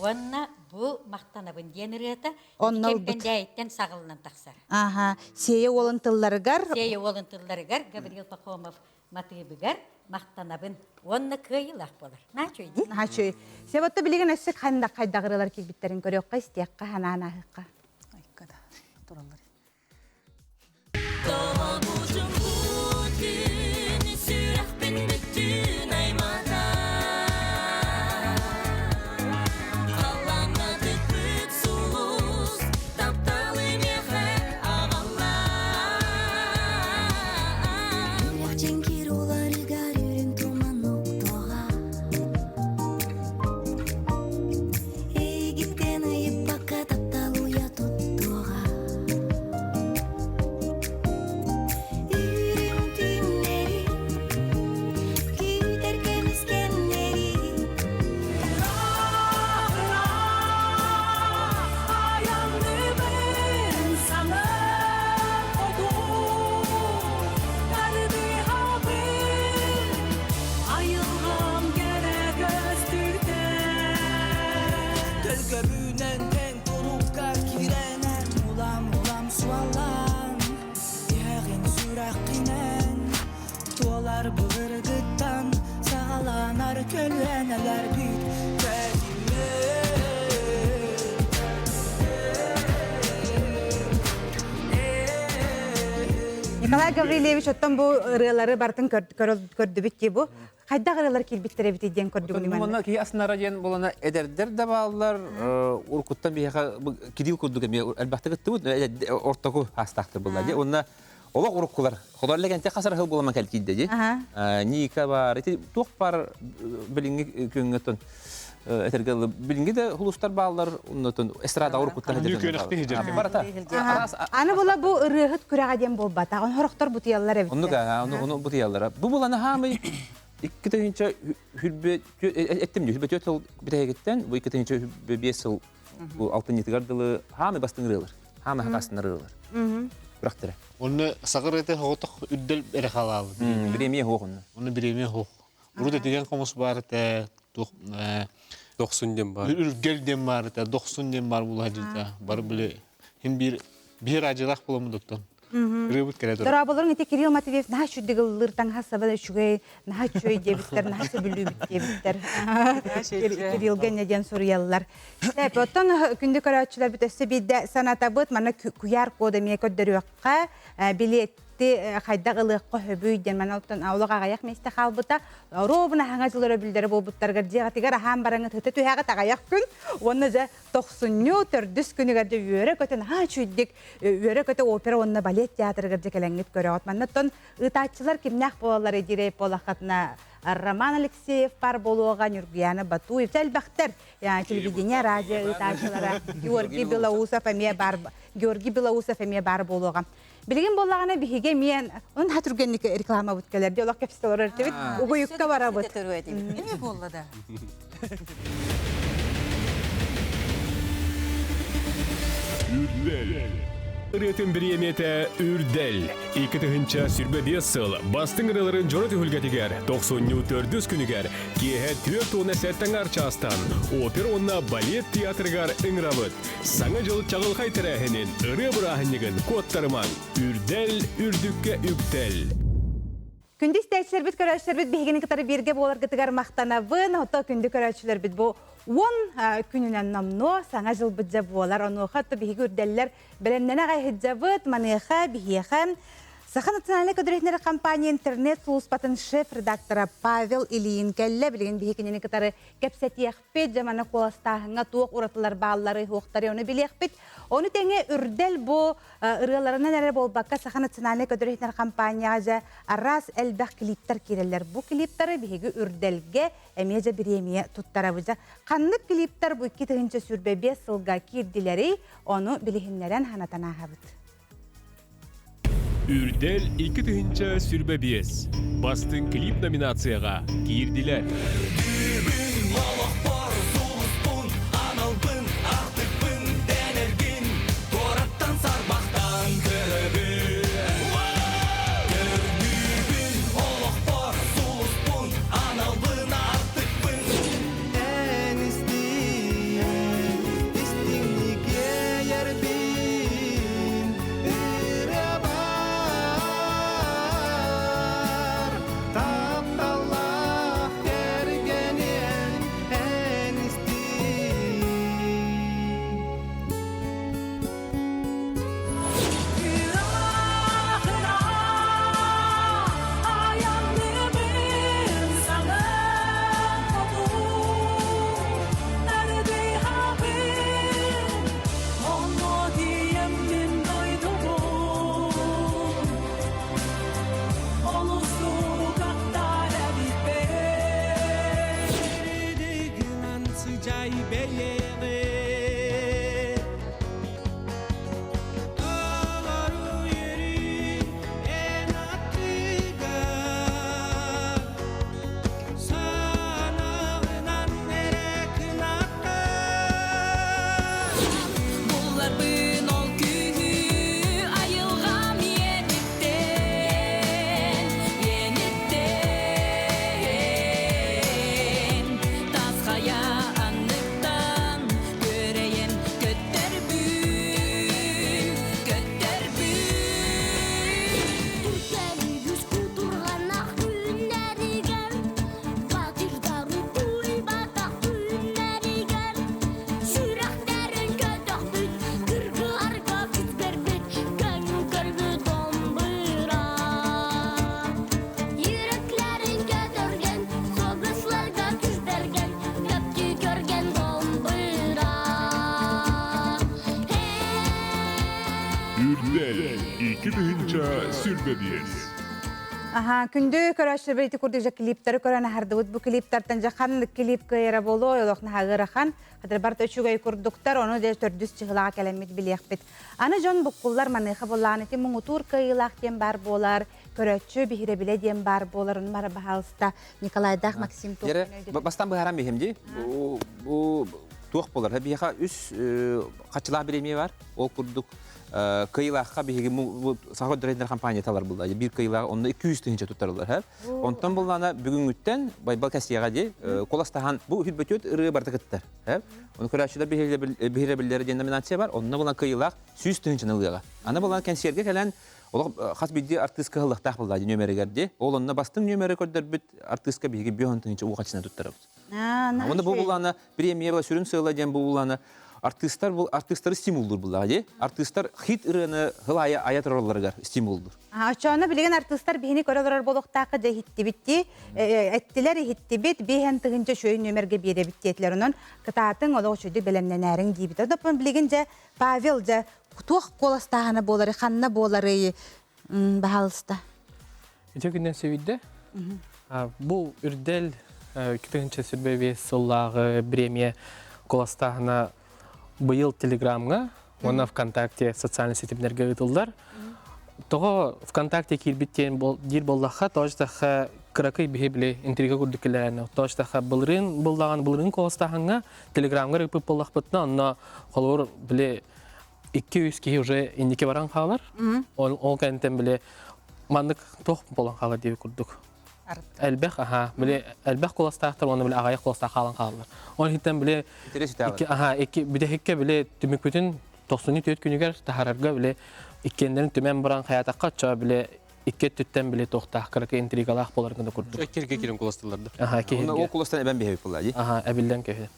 уонна бу махтанабын диэн ырыата Онно ылбыт. Кэмпэндээйиттэн саҕылынан тахсар. Аха, Сиэйэ уолун тылларыгар. Сиэйэ уолун тылларыгар Гаврил Пахомов матыыбыгар махтанабын уонна кыайыылаах буолар. Наачуй дии. Наачуй. Себотто билигин өссө ханна хайдагырылар киирбиттерин көрүөххэ, истиэххэ, ханаан ааһыахха. Айкада тураллар. Эйигиттэн ыйыппакка таптал уйа туттуоҕа. Былыргыттан саҕаланар көлүөнэлэрбит Николай Гаврильевич, оттон бу ырыалары бартын көрдүбүт ки бу. Хайдах ырыалар киирбиттэр эбит диэн көрдүгүн Манна манна. киһи аснара диэн болана эдэрдэр да бааллар, уруккуттан биһиэхэ Кирилл курдук эмиэ элбэхтик ыттыбыт, ортоку аастаахтар булла дии. Онна олох уруккулар. Холор легенте хасар хыл буламан кэлкиидэ дии. Ника бар, ити туох бар билиҥҥи күҥҥөтөн этэргэ билиҥҥи да хулустар бааллар, оннотон эстрада уруккуттан барата. Аны була бу ырыаһыт күрэҕэ диэн буолбатах. Он хорохтор бутуйаллар эбит. Оннук ону бутуйаллара. Бу буланы хаамый 2 хүрбе эттим хүрбе 4 сыл битэһигиттен бу 2 5 сыл бу алтынньытыгар дылы хаамый бастыҥ ырыалар. Хаамый хакастын ырыалар. Бырахтыра. Онно сагыр эте хоҕотох үрдэл эре халаалы. Биремия хуох онно. Онно биремия хуох. Урут этиген хомус бар этэ туох Дохсун дем бар. Үргел дем бар этэ, дохсун дем бар була дьылта. Бар биле хим бир бир ажылах буламы доттон. Ырыбыт кэлэ турар. Дорооболорун ити Кирилл Матвеев наһаа үчүгэй таҥха саба үчүгэй наһаа үчүгэй диэбиттэр, наһаа сөбүлүүбүт диэбиттэр. Кириллгэ не диэн суруйаллар. Тэп, оттон күндү көрөөччүлэрбит өссө биирдэ санатабыт, манна куяр кода эмиэ көрдөрүөххэ, билетти хайдах ылыахха хөбүй диэн манна оттон олох аҕыйах миэстэ хаалбыта. Робуна хаҥа дьыл өрөбүлдэрэ буолбуттарыгар дьиэҕитигэр аһаан бараҥыт ыта түһээҕит аҕыйах күн уонна дьэ тохсунньу төрдүс күнүгэр дьэ үөрэ көтөн аһаа үчүйдик үөрэ көтө опера уонна балет театрыгар дьэ кэлэҥҥит көрөҕүт. Манна оттон ыытааччылар кимнээх буолаллар дирей буолаххатына Роман Алексеев бар буолуоҕа, Нюргуяна Батуев, элбэхтэр телевидение, радио ыытааччылара Георгий Белоусов эмиэ бар, Георгий Белоусов эмиэ бар буолуоҕа. Билигин буоллаҕына биһиги эмиэ он хатүргэнник рекламабыт кэлэр диолог кэпсэтэ олорор этибит. Угуйукка барабыт. Эме буолла да. Үрдэл. Ырыатын бириэмийэтэ Үрдэл. 2025 сыл бастыҥ ырыаларын дьоро түһүлгэтигэр 94 күнүгэр киэһэ 47 аҥаар чаастан опера уонна балет театрыгар ыҥырабыт. Саҥа дьыл чаҕылхай тэрээһинин ырыа бырааһынньыгын куоттарымаҥ. Үрдэл үрдүккэ үктэл. Күндү истээччилэрбит, көрөөччүлэрбит биһигини кытары бииргэ буоларгытыгар махтанабын. Ото күндү көрөөччүлэрбит бу 10 күнүнэн номнуо саҥа дьылбыт дьэ буолар. Онуоха то биһиги үрдэллэр бэлэмнэнэ аҕай маныаха биһиэхэ Саха национальнай көдөрүһүнэр компания интернет сулууспатын шеф-редактора Павел Ильин кэллэ. Билигин биһигини кытары кэпсэтиэхпит, жамана куоластааһыҥҥа туох уратылар бааллары, хуохтары ону билиэхпит. Ону тэҥэ үрдэл бу ырыаларынан эрэ буолбакка Саха национальнай көдөрүһүнэр компанияҕа дьэ араас элбэх клиптар киирэллэр. Бу клиптары биһиги үрдэлгэ эмиэ дьэ бириэмийэ туттарабыт. Дьэ ханнык клиптар бу 2025 сылга киирдилэрий, ону билиһиннэрэн ханатан ааһабыт. Үрдэл 2025 Бастыҥ клип номинацияҕа киирдилэр. Бүгүн олохпор сулуспун, аналбын, артыкпын дэнэргин Туораттан сарбахтан көрөбүн. Көрдүүбүн олохпор сулуспун, аналбын, артыкпын Эн истиҥ, истиҥник иэйэрбин ырыабар тапталлаах кэргэниэм. 2025. Аха, күндү көрөөччүлэр ити курдук же клиптары көрөн аһардыбыт. Бу клиптартан же ханнык клип кыайара буолуо, олох наһаа ыарахан. Хатыр барыта үчүгэй курдуктар, ону дьэ төрдүс чыһылаҕа кэлэммит билиэхпит. Аны дьон буккуллар маныаха буоллаҕына ити муҥутуур кыайыылаах диэн баар буолар, көрөөччү биһирэбилэ диэн баар буолар, ону бары баһаалыста Николайдаах Максим туох Дьэрэ, бастан быһааран биһим дии. Бу туох буолар? Биһиэхэ үс хаччылаах бириэмийэ бар. Ол курдук кыйылаахха биһиги Саха көрдөрөр компания талар булла. Биир кыйылаах онно 200 тыһыынча туттарылар. Онтон буллана бүгүҥҥүттэн Байбал кэсиэҕэ дии куоластаһан бу үһүт ырыа барыта кыттар. Ону көрөөччүлэр биһирэбиллэрэ диэн номинация бар. Онно булан кыйылаах 100 тыһыынчаны ылыаҕа. Аны булан кэнсиэргэ кэлэн олох хас биирдии артыыска ыллахтаах булла нүөмэригэр дии. Ол онно бастыҥ нүөмэри көрдөрбүт артыыска биһиги 50 тыһыынча уу хаччынан туттарабыт. Онно бу буллаана премия была сүрүн сыала диэн бу буллаана артыыстар бу артыыстары стимуллуур буллаҕа дии. Артыыстар хит ырыаны хыл айа айа туралларыгар стимуллуур. Оччоҕуна билигин артыыстар биһини көрө олорор буолуохтаахха дьэ иһиттибит эттилэр иһиттибит биэһэн тыһыынча үчүгэй нүөмэргэ биэрэбит диэтилэр. Онон кытаатыҥ олох үчүгэйдик бэлэмнэнээриҥ диибит. Онон билигин дьэ Павел дьэ туох куоластааһына буоларый, ханна буоларый баһаалыста. Ити күннэн сөбүйдэ. Бу үрдэл 2025 сыллааҕы премия куоластааһына быйыл Телеграмҥа уонна ВКонтакте социальный ситимнэргэ ыытыллар. Тоҕо ВКонтакте киирбит диэн диир буоллахха, тоҕо кыракый биһи били интрига курдук кэлээнэ. Тоҕо былырыын буллаҕын былырыын куоластааһыҥҥа Телеграмҥа ыыппыт буоллахпытына, онно холобур били 200 киһи уже инники баран хаалар. Ол кэнниттэн били маннык туох буолан хаалар диэби курдук. Элбэх, аха, били элбэх куоластаахтар уонна били аҕыйах куоластаах хаалан хааллар. Ол иһиттэн били икки, аха, икки бүтэһиккэ били түмүкпүтүн 94 күнүгэр таһаарарга били иккиэннэрин түмэн баран хайаатахха оччо били икки өттүттэн били туохтаах кыракый интригалаах болар гына курдук. Кирге кирин куластылар да. Аха, киһирге. Ол куластан эбэн биһэбит буолла дии. Аха, эбиллэн кэһи.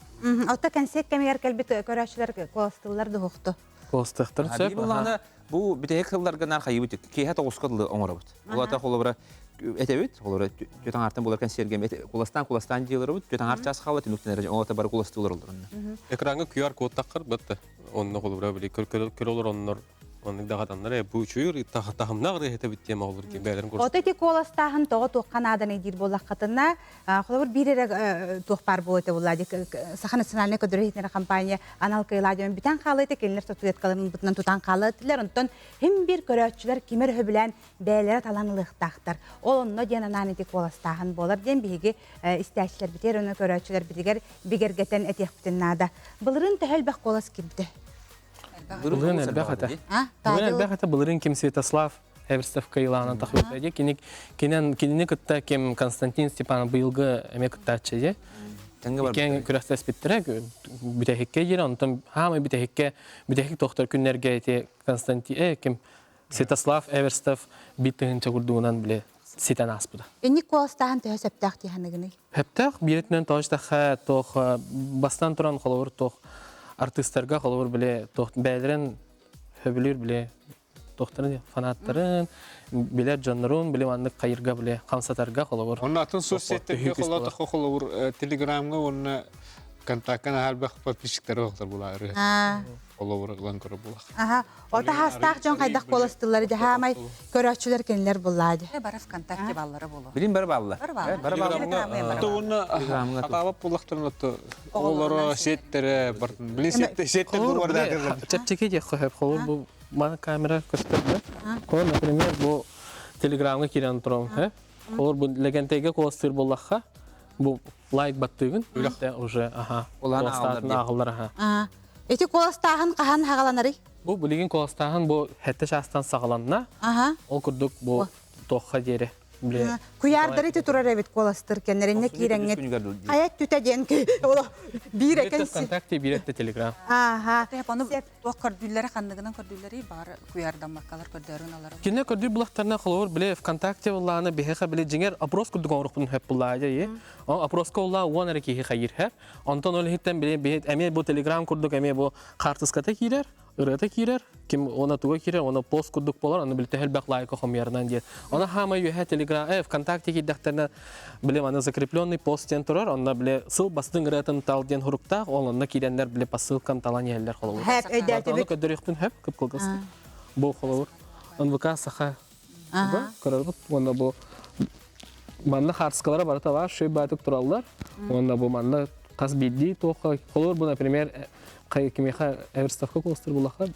Отто кэнсиэк кэмигэр кэлбит көрөөччүлэр куоластыыллар дуһукту. Куоластыахтарын сөп. Буллаҕына бу бүтэһик сылларга наар хайыбыт киэһэ тоҕуска дылы оҥоробут. Улата холобура этэбит, холобура түөт аҥаартан буолар кэнсиэргэ куластаан куластаан дьиэлэрбит түөт аҥаар чаас хаала түмүктэнэр оҕото бары куластыылар олорунна. Экраҥҥа QR код таххар батта. Онно холобура били көр олороннор Оннук даҕатаннар ээ бу үчүгэй таһымнаах ырыаһыта бит тема олор ки бэйэлэрин Ото ити куоластааһын тоҕо туохха нааданы диир буоллаххытына, холобур биир эрэ туох баар буолуо этэ буолла Саха национальнай көдөрө иһитинэр компания анал кыйылаа диэн бүтэн хаалыа этэ, кинилэр статуэткаларын бытынан тутан хаалыа этилэр. Онтон хим биир көрөөччүлэр кимэр өһөбүлээн бэйэлэрэ талан ылыахтаахтар. Ол онно диэн анаан ити куоластааһын буолар диэн биһиги истээччилэрбитигэр уонна көрөөччүлэрбитигэр бигэргэтэн этиэхпитин наада. Былырыын төһө элбэх куолас киирбитэ? Былырыын элбэх этэ. Былырыын элбэх этэ. Былырыын ким Святослав Эверстов кыйылаанан тахыбыта дии. Кини кинен кинини кытта ким Константин Степанов быйылгы эмиэ кыттааччы дии. Иккиэн күрэхтэспиттэрэ бүтэһиккэ диир, онтон хаамай бүтэһиккэ бүтэһик тохтор күннэргэ ити Константин э ким Святослав Эверстов биир тыһыынча курдугунан биле ситэн ааспыта. Инник куоластааһын төһө сөптөөх дии саныгыный? Сөптөөх биирэтинэн тоҕо туох бастан туран холобур туох артыыстарга холобур биле туох бэйэлэрин сөбүлүүр биле туохтарын фанаттарын билэр дьоннорун биле маннык хайырга биле хамсатарга холобур. Онно атын соцсеттерге холотохо холобур телеграмҥа уонна контакка наһаа подписчиктары охтор булаары. Холобур ылан көрө булах. Аха, Ота хаастаах дьон хайдах куоластыллар дьаһаамай көрөөччүлэр кинилэр буллаа дии. Бары ВКонтакте баллара болу. Билин бары баллар. Бары баллар. Бары баллар. Тугуна хатаабап буллахтарын отто оҕолоро сеттере бартын. Билин сетте сеттер бу барда. Чэпчэки диэх хөп холор бу мана камера көстөр Холор, например, бу телеграмга киирэн турам, Холор бу легентейге куоластыыр буоллахха, бу лайк баттыгын уже аха. Улахан аха. Ити куоластааһын хаһан хагаланарый? Бу билигин куоластааһын бу хэтте чаастан саҕаланна. Ол курдук бу туохха диэри. Куйаардары ити турар эбит куоластыр кэннэринне киирэҥҥит. Хайа түтэ диэн оло биир экен. ВКонтакте биир этте Телеграм. Аха. Ону туох көрдүүллэри ханныгынан көрдүүллэри баар куйаардаммаккалар көрдөөрүн алар. Кине көрдүү булахтарына холобур биле ВКонтакте буллааны биһиэхэ биле дьиҥэр опрос курдук оҥоруохпун сөп буллаа дьэ. Опроска уллаа уон эрэ киһи хайыр һэ. Онтон ол иһиттэн били эмиэ бу телеграм курдук эмиэ бу хаартыската киирэр, ырыата киирэр, ким она туга киирэр, она пост курдук болар, аны били төһөлбөх лайка хомуйарынан диэн. Она хаама үөһэ телеграм, ВКонтакте киирдэхтэринэ били маны закрепленный пост диэн турар, онно били сыл бастыҥ ырыатын тал диэн хуруктаах, ол онно киирэннэр били по ссылкам талан иһэллэр холобур. Хэп өйдөөтүбүт. Аны көрдөрүөхпүн хэп кып-кылгас. Бу холобур. НВК Саха көрөрбүт уонна бу манна хаартыскалара барыта баар, шөй баатык тураллар. Уонна бу манна хас биирдии туохха холобур бу, например, кимиэхэ выставка куостар булаха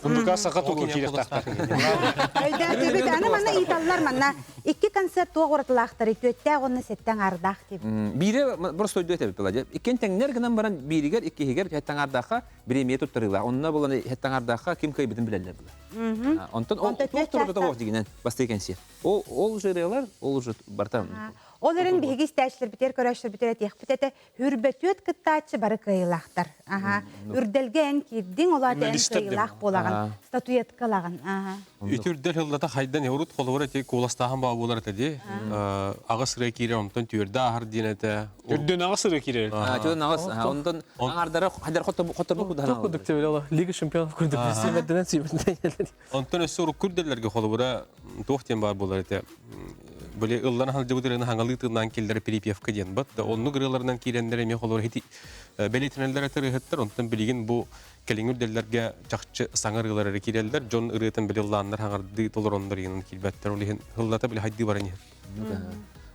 НВК Саха тугу киириэхтаахтар. Өйдөөтүбүт. Аны манна ыыталлар манна икки концерт туох уратылаахтары түөттээх уонна сэттэн ардаах диэбит. Биире просто өйдөө этэбит была. Иккен тэҥнэр гынан баран бииригэр иккиһигэр хэттэн ардаахха бириэмийэ туттарыылаах. Онно булан хэттэн ардаахха ким кыайбытын билэллэр была. Онтон ол туох турда тоҕо дигинен бастыы кэнсиэр. Ол ол уже ырыалар, ол уже барта. Ол эрэн биһиги истээччилэрбитигэр көрөөччүлэрбитигэр этиэхпит этэ Хүрбөтүөт кыттааччы бары кыайыылаахтар. Аха. Үрдэлгэ эн киирдиҥ, ол аата эн кыайыылаах буолаҕын. Статуэтка ылаҕын. Аха. Ити үрдэл ыллата хайдан урут холобура ити куоластааһын баа буолар этэ дии. Аҕыс ырыа киирэр, онтон түөрдэ ааһар диэн этэ. Үрдүн аҕыс ырыа киирэр. Түөрдүн аҕыс. Онтон аҥардара хайдар хотторбу кудаһан. Курдук тебеле Лига чемпионов курдук сиэмэрдэнэн сиэмэрдэнэн. Онтон өссө урукку үрдэллэргэ холобура туох диэн баар буолар этэ. Били ыллана сылдьыбыт ырыаны хаҥалыы тылынан киллэрэ припевка диэн бат. Оннук ырыаларынан киирэннэр эмиэ холобура ити бэлиэтэнэллэр этэ ырыаһыттар. Онтон билигин бу кэлиҥҥи үрдэллэргэ чахчы саҥа ырыалар эрэ киирэллэр. Дьон ырыатын били ыллааннар хаҥардыы толороннор иһин киирбэттэр. Ол иһин ыллата били хайдыы баран иһэр.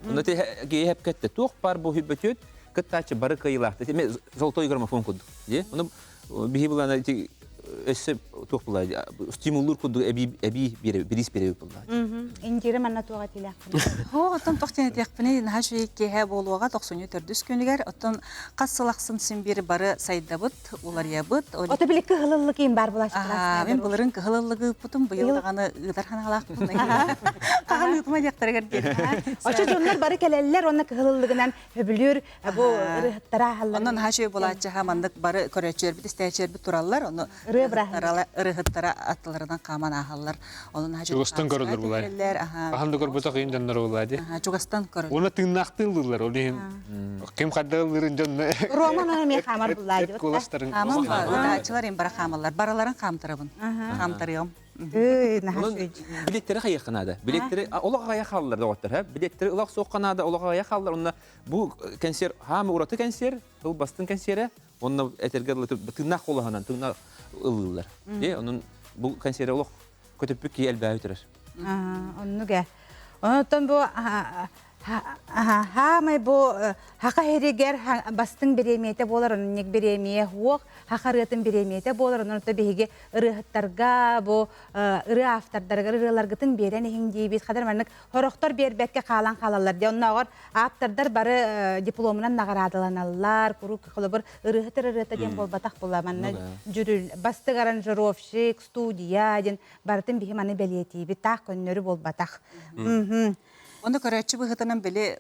Онно ти киһи хепкетте туох бар бу хүббөтүөт кыттааччы бары кыайыылаахты. Эми золотой граммофон курдук. Ону биһи булана ити өссө туох була стимуллуур курдук эбии эбии бириис биэрэбит буолла. Индира манна туох этиилээхпин? Оо, оттон туох диэн этиэхпиний, наһаа үчүгэй киэһэ буолуоҕа тохсунньу төрдүс күнүгэр. Оттон хас сыл ахсын син биир бары сайдабыт, уларыйабыт. Ото били кыһыл ыллык иин бар булааччылар. Мин былырын кыһыл ыллыгы ыыппытым, быйыл даҕаны ыытар ханаалаахпын. Хаһан ыытыма диэхтэригэр диэн. Очо дьоннор бары кэлэллэр, уонна кыһыл ыллыгынан хөбүлүүр бу ырыһыттара аһаллар. Онон наһаа үчүгэй буолааччы маннык бары көрөөччүлэрбит, истээччилэрбит тураллар, ону ырыһыттара аттыларынан хааман ааһаллар. Онон наһаа Чугастан көрөллөр булай. Хаһан да көрбөтөх иин дьоннор булай ди. Чугастан көрөллөр. Уна тыыннаахтыы ыллыылар, ол иһин ким хайда ыллыырын дьонно Роман аны хаамар булай ди. Куластарын. Хааман ытааччылар им бара хаамаллар. Бараларын хаамтарабын. Хаамтарыам. Билеттере хайыахха наада. Билеттере олох аҕайа хааллар доҕоттор, һэ? Билеттере ылах суохха наада, олох аҕайа хааллар. Онно бу кэнсиэр хаама ураты кэнсиэр, тыл бастыҥ кэнсиэрэ, онно этэргэ дылы тыыннаах куолаһынан тыыннаах ыллыыллар. Дии, онон бу кэнсиэрэ олох көтүппүт киһи элбээби турар. Оннук ээ. Онтон бу хаамай бу хаха иһиригэр бастыҥ бириэмийэтэ буолар, оннук бириэмийэ суох, хаха ырыатын бириэмийэтэ буолар, онон биһиги ырыаһыттарга бу ырыа автордарыгар ырыаларгытын биэрэн иһиҥ диибит. Хадыр маннык Сорохтор биэрбэккэ хаалан хаалаллар дии. Оннооҕор ааптардар бары дипломунан наҕараадаланаллар. Куруук холобур ырыаһыт ырыата диэн буолбатах була. Манна дьүрүл, бастык аранжировщик, студия диэн барытын биһи маны бэлиэтиибит. Таах көннөрү буолбатах. Ону көрөөччү быһыытынан били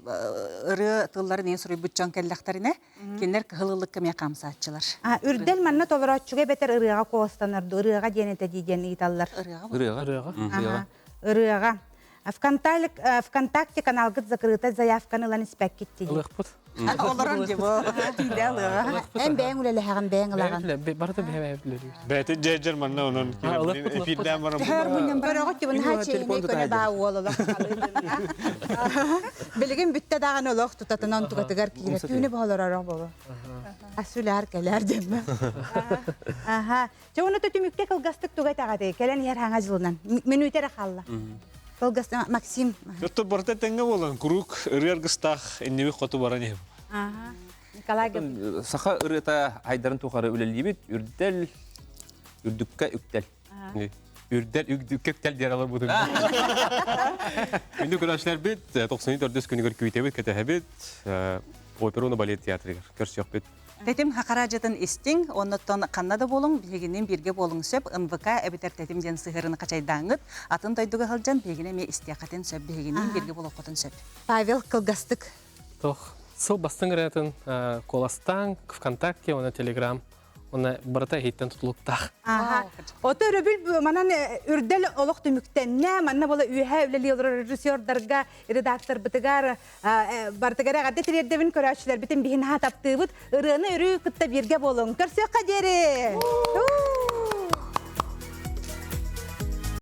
ырыа тылларын иһин суруйбут дьон кэллэхтэринэ, кинилэр кыһыл ыллыкка эмиэ хаамсааччылар. Үрдэл манна толорооччуга эбэтэр ырыаҕа куоластанар дуу, ырыаҕа диэн этэ дии диэн ыйыталлар. Ырыаҕа. Ырыаҕа. Ырыаҕа. Ырыаҕа. Вконтакте каналгыт закрыта заявканы ылан испэккит дии. Ылыахпыт. Олорон дьыбо тиийдэ ылыаҕа. Эн бэйэҥ үлэлэһэҕин, бэйэҥ ылаҕын. Барыта бэйэм үлэлиир. Бэйэтэ дьэдьэр манна онон эфирдээн баран. Көрөҕүт дьыбын наһаа чэйинэй көнө баа уол олох Билигин бүттэ даҕаны олох тутатынан онтукатыгар киирэр. Түүнү бохолоророх болу. Асүлээр кэлээр диэммэ. Аха. Чэ уонна түмүккэ кылгастык туга этэҕэтий? Кэлэн иһэр хаҥа дьылынан. Мүнүүтэ эрэ хаалла. Кылгас Максим. Өттө барыта тэҥҥэ буолан куруук ырыа аргыстаах иннибит хоту баран иһим. Аха. Николай Саха ырыата айдарын тухары үлэлиибит. Үрдэл, үрдүккэ үктэл. Үрдэл, үрдүккэ үктэл диэн алар бутун. Күндү көрөөччүлэрбит, 94 күнүгэр күүтэбит, кэтэһэбит. Опера уонна балет театрыгар көрсүөхпүт. Тэтим Хакараадьытын истиҥ, оннуттан ханна да буолуҥ, биһигинниин бииргэ буолуҥ сөп, НВК эбэтэр Тэтим диэн сыһыарыны хачайдааҥҥыт, атын дойдуга сылдьан биһигини эмиэ истиэххитин сөп, биһигинниин бииргэ буолуоххутун сөп. Павел кылгастык. Тох, сыл бастыҥ ырыатын куоластааҥ ВКонтакте уонна Телеграм Уонна барыта иһиттэн тутулуктаах. Аха. Ото өрөбүл манан үрдэл олох түмүктэннэ. Манна буола үөһэ үлэлии олорор режиссердарга, редакторбытыгар барытыгар эҕэрдэ тириэрдэбин көрөөччүлэрбитин биһин таптыыбыт. Ырыаны өрүү кытта бииргэ буолуҥ. Көрсүөххэ диэри!